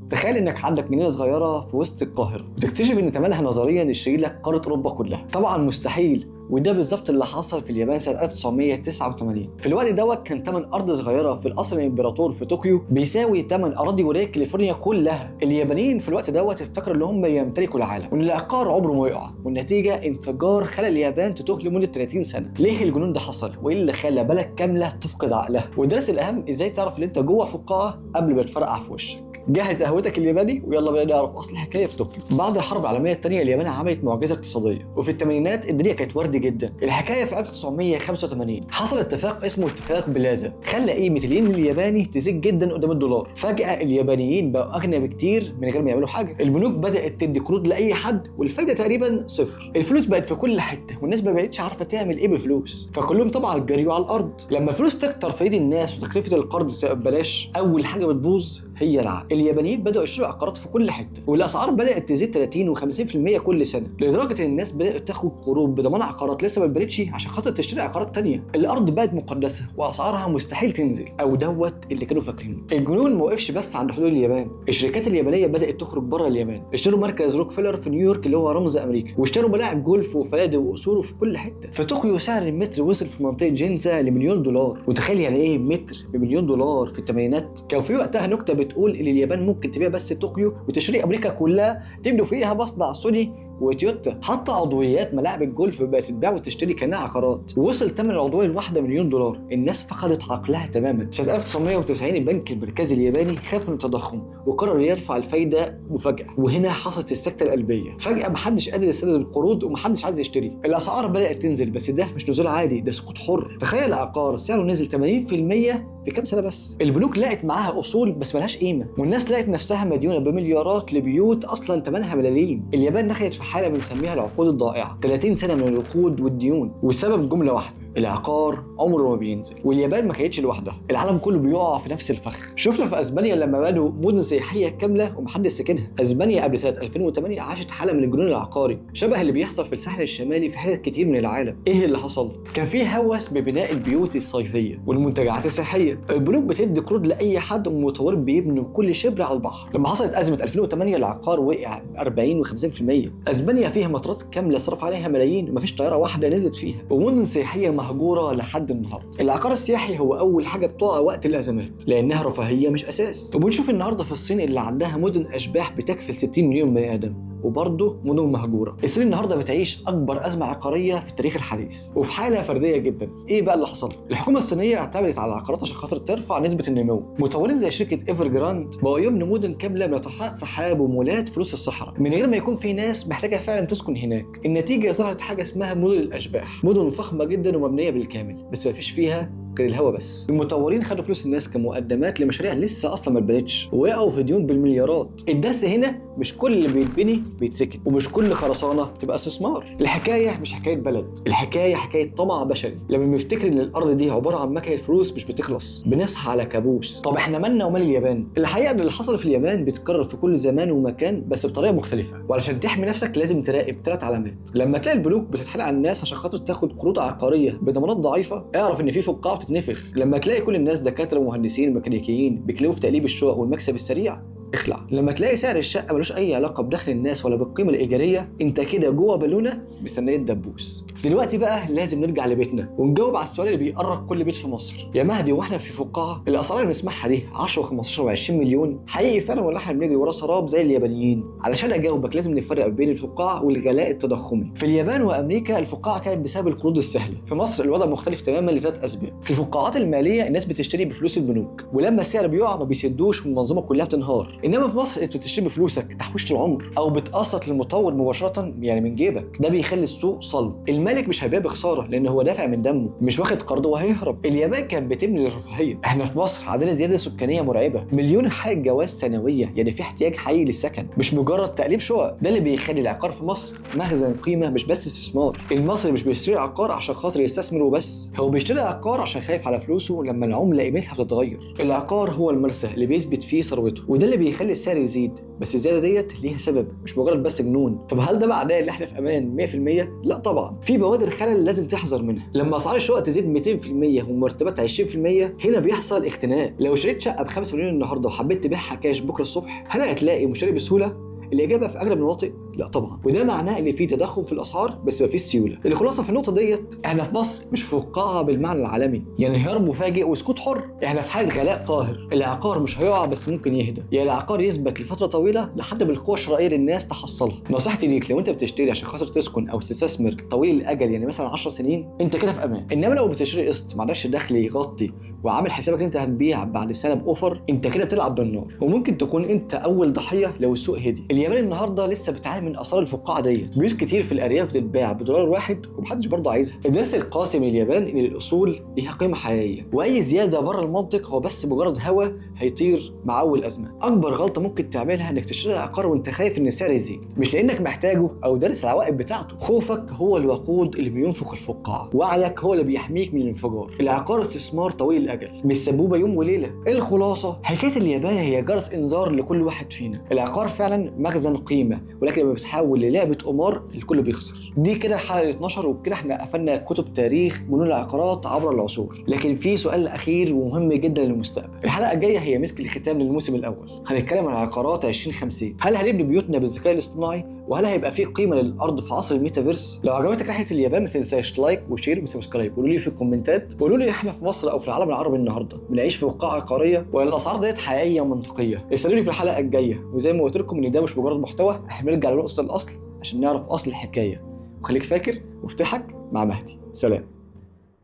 تخيل انك عندك مدينة صغيرة في وسط القاهرة وتكتشف ان ثمنها نظريا يشتري لك قارة اوروبا كلها. طبعا مستحيل، وده بالظبط اللي حصل في اليابان سنة 1989. في الوقت دوت كان ثمن ارض صغيرة في القصر الامبراطور في طوكيو بيساوي ثمن اراضي ولاية كاليفورنيا كلها. اليابانيين في الوقت دوت افتكروا ان هم يمتلكوا العالم وان العقار عمره ما يقع، والنتيجة انفجار خلى اليابان تتوه لمدة 30 سنة. ليه الجنون ده حصل؟ وايه اللي خلى بلد كاملة تفقد عقلها؟ والدرس الاهم، ازاي تعرف ان انت جوه فقاعة قبل ما تفرقع في وشك. جهز قهوتك الياباني ويلا بينا نعرف اصل الحكاية في طوكيو. بعد الحرب العالمية الثانية اليابان عملت معجزه اقتصادية، وفي الثمانينات الدنيا كانت ورد جدا. الحكاية في 1985 حصل اتفاق اسمه اتفاق بلازا، خلى قيمة الين الياباني تزيد جدا قدام الدولار. فجاة اليابانيين بقوا اغنى بكتير من غير ما يعملوا حاجة. البنوك بدات تدي قروض لاي حد والفايده تقريبا صفر. الفلوس بقت في كل حتة والناس ما بقتش عارفه تعمل ايه بالفلوس، فكلهم طبعا جريوا على الارض. لما الفلوس تكتر في ايد الناس وتكلفة القرض تبقى ببلاش، اول حاجة بتبوظ هي العقل. اليابانيين بدأوا يشتروا عقارات في كل حتة، والاسعار بدأت تزيد 30 و50% كل سنة، لدرجة ان الناس بدأت تاخد قروض بضمان عقارات لسه ما اتبنتش عشان خاطر تشتري عقارات تانية. الارض بقت مقدسة واسعارها مستحيل تنزل، او دوت اللي كانوا فاكرينه. الجنون ما وقفش بس عند حدود اليابان، الشركات اليابانية بدأت تخرج بره اليابان. اشتروا مركز روكفيلر في نيويورك اللي هو رمز امريكا، واشتروا ملاعب جولف وفنادق وقصور في كل حتة. في طوكيو سعر المتر وصل في منطقة جينزا لمليون دولار، وتخيل يعني ايه متر بمليون دولار في الثمانينات. كان في وقتها نكتة بتقول ان اليابان ممكن تبيع بس طوكيو وتشتري امريكا كلها، تبنوا فيها مصنع سوني وتويوتا. حتى عضويات ملاعب الجولف بقت تتباع وتشتري كانها عقارات، ووصل ثمن العضوية الواحدة مليون دولار. الناس فقدت عقلها تماما. سنة 1990 البنك المركزي الياباني خاف من التضخم وقرر يرفع الفايدة مفاجاة، وهنا حصلت السكتة القلبية. فجاة محدش قادر يسدد القروض ومحدش عايز يشتري. الاسعار بدات تنزل، بس ده مش نزول عادي، ده سقوط حر. تخيل عقار سعره نزل 80% في كام سنة بس. البنوك لقت معاها اصول بس ملهاش قيمة، والناس لقت نفسها مديونه بمليارات لبيوت اصلا ثمنها ملاليم. اليابان دخلت في حاله بنسميها العقود الضائعة، 30 سنة من الركود والديون، والسبب جملة واحدة: العقار عمره ما بينزل. واليابان ما كانتش لوحدها، العالم كله بيقع في نفس الفخ. شفنا في اسبانيا لما بنوا مدن سياحية كاملة ومحدش ساكنها. اسبانيا قبل سنة 2008 عاشت حاله من الجنون العقاري شبه اللي بيحصل في الساحل الشمالي في حتت كتير من العالم. ايه اللي حصل؟ كان في هوس ببناء البيوت الصيفية والمنتجعات السياحية. البنوك بتدي قروض لاي حد، والمطورين بيبنوا كل شبر على البحر. لما حصلت ازمة 2008 العقار وقع 40 و50%. اسبانيا فيها مطارات كاملة صرف عليها ملايين ومفيش طيارة واحدة نزلت فيها، ومدن سياحية مهجورة لحد النهارده. العقار السياحي هو اول حاجة بتقع وقت الازمات لانها رفاهية مش اساس. وبنشوف النهارده في الصين اللي عندها مدن اشباح بتكفل 60 مليون بني ادم، وبرضه مدن مهجورة. الصين النهارده بتعيش اكبر ازمة عقارية في التاريخ الحديث، وفي حاله فردية جدا. ايه بقى اللي حصل؟ الحكومة الصينية اعتمدت على العقارات عشان خاطر ترفع نسبه النمو. مطورين زي شركة ايفرجراند بقوا يبنوا مدن كاملة بناطحات سحاب ومولات في وسط الصحراء من غير ما يكون في ناس محتاجه فعلا تسكن هناك. النتيجة ظهرت حاجة اسمها مدن الاشباح، مدن فخمة جدا ومبنيه بالكامل بس ما فيش فيها غير الهوا بس. المطورين خدوا فلوس الناس كمقدمات لمشاريع لسه اصلا ما اتبنتش، ووقعوا في ديون بالمليارات. الدرس هنا مش كل اللي بيتبني بيتسكن، ومش كل خرسانه تبقى استثمار. الحكاية مش حكاية بلد، الحكاية حكاية طمع بشري. لما بنفتكر ان الارض دي عبارة عن مكنه فلوس مش بتخلص، بنصحى على كابوس. طب احنا مالنا ومال اليابان؟ الحقيقة ان اللي حصل في اليابان بيتكرر في كل زمان ومكان بس بطريقة مختلفة. وعلشان تحمي نفسك لازم تراقب 3 علامات. لما تلاقي البنوك بتتحايل على الناس عشان خاطر تاخد قروض عقارية بضمانات ضعيفة، اعرف ان في فقاعة بتتنفخ. لما تلاقي كل الناس دكاترة ومهندسين وميكانيكيين بيكلموا في تقليب الشقق والمكسب السريع، اخلع. لما تلاقي سعر الشقة ملوش اي علاقة بدخل الناس ولا بالقيمة الايجاريه، انت كده جوه بالونه مستنيه الدبوس. دلوقتي بقى لازم نرجع لبيتنا ونجاوب على السؤال اللي بيقرق كل بيت في مصر: يا مهدي واحنا في فقاعة الاسعار اللي بنسمعها دي 10 و15 و20 مليون حقيقي فعلا، ولا احنا بنجري ورا سراب زي اليابانيين؟ علشان اجاوبك لازم نفرق بين الفقاعه والغلاء التضخمي. في اليابان وامريكا الفقاعه كانت بسبب القروض السهلة، في مصر الوضع مختلف تماما لثلاث اسباب. في الفقاعات المالية الناس بتشتري بفلوس البنوك، ولما السعر بيقع ما بيسدوش والمنظومه كلها بتنهار. انما في مصر انت بتشتري بفلوسك تحويشه العمر، او بتقسط للمطور مباشرة يعني من جيبك. ده بيخلي السوق صلب. المالك مش هيبيع بخسارة لان هو دافع من دمه، مش واخد قرض وهيهرب. اليابان كانت بتبني للرفاهيه، احنا في مصر عندنا زيادة سكانية مرعبة، مليون حاله جواز سنوية، يعني في احتياج حقيقي للسكن مش مجرد تقليب شقق. ده اللي بيخلي العقار في مصر مخزن قيمة مش بس استثمار. المصري مش بيشتري عقار عشان خاطر يستثمر وبس، هو بيشتري عقار عشان خايف على فلوسه لما العملة قيمتها بتتغير. العقار هو المرسى اللي بيثبت فيه ثروته، وده اللي بيخلي السعر يزيد، بس الزيادة ديت ليها سبب، مش مجرد بس جنون. طب هل ده معناه ان احنا في امان 100%؟ لا طبعا، في بوادر خلل لازم تحذر منها. لما اسعار الشقق تزيد 200% ومرتبات 20%، هنا بيحصل اختناق. لو شريت شقه ب 5 مليون النهارده وحبيت تبيعها كاش بكره الصبح، هل هتلاقي مشتري بسهولة؟ الاجابة في اغلب المناطق لا طبعا، وده معناه ان في تضخم في الاسعار بس مفيش سيولة. الخلاصة في النقطة ديت، احنا في مصر مش فقاعة بالمعنى العالمي، يعني انهيار مفاجئ وسكوت حر. احنا في حاله غلاء قاهر، العقار مش هيقع بس ممكن يهدى، يعني العقار يثبت لفترة طويلة لحد ما القوة الشرائية للناس تحصلها. نصيحتي ليك، لو انت بتشتري عشان خاطر تسكن او تستثمر طويل الاجل، يعني مثلا 10 سنين، انت كده في امان. انما لو بتشتري قسط ما عندكش دخل يغطي وعامل حسابك ان انت هتبيع بعد سنة ب offer، انت كده بتلعب بالنار، وممكن تكون انت اول ضحية لو السوق هدي. اليابان النهارده لسه بتعاني من اثار الفقاعه ديت، بيوت كتير في الارياف بتتباع بدولار واحد ومحدش برضه عايزها. الدرس القاسي من اليابان ان الاصول ليها قيمة حقيقية، واي زيادة بره المنطق هو بس مجرد هوا هيطير مع اول ازمة. اكبر غلطه ممكن تعملها انك تشتري عقار وانت خايف ان السعر يزيد، مش لانك محتاجه او دارس العوائد بتاعته. خوفك هو الوقود اللي بينفخ الفقاعه، وعيك هو اللي بيحميك من الانفجار. العقار استثمار طويل الاجل، مش سبوبه يوم وليلة. الخلاصة، حكاية اليابان هي جرس انذار لكل واحد فينا. العقار فعلا مخزن قيمة، ولكن لما بتتحول للعبة قمار الكل بيخسر. دي كده الحلقة 12، وبكده احنا قفلنا كتب تاريخ جنون العقارات عبر العصور. لكن في سؤال اخير ومهم جدا للمستقبل. الحلقة الجاية هي مسك الختام للموسم الاول، هنتكلم عن عقارات 2050. هل هنبني بيوتنا بالذكاء الاصطناعي؟ وهل هيبقى فيه قيمة للارض في عصر الميتافيرس؟ لو عجبتك رحله اليابان ما تنساش like و share و subscribe، قولوا لي في الكومنتات، قولوا لي احنا في مصر او في العالم العربي النهارده بنعيش في فقاعة عقارية ولا الاسعار ديت حقيقية ومنطقيه؟ استنوني في الحلقة الجاية، وزي ما قلت لكم ان ده مش مجرد محتوى، احنا بنرجع لنقطة الاصل عشان نعرف اصل الحكاية. وخليك فاكر مفتاحك مع مهدي. سلام.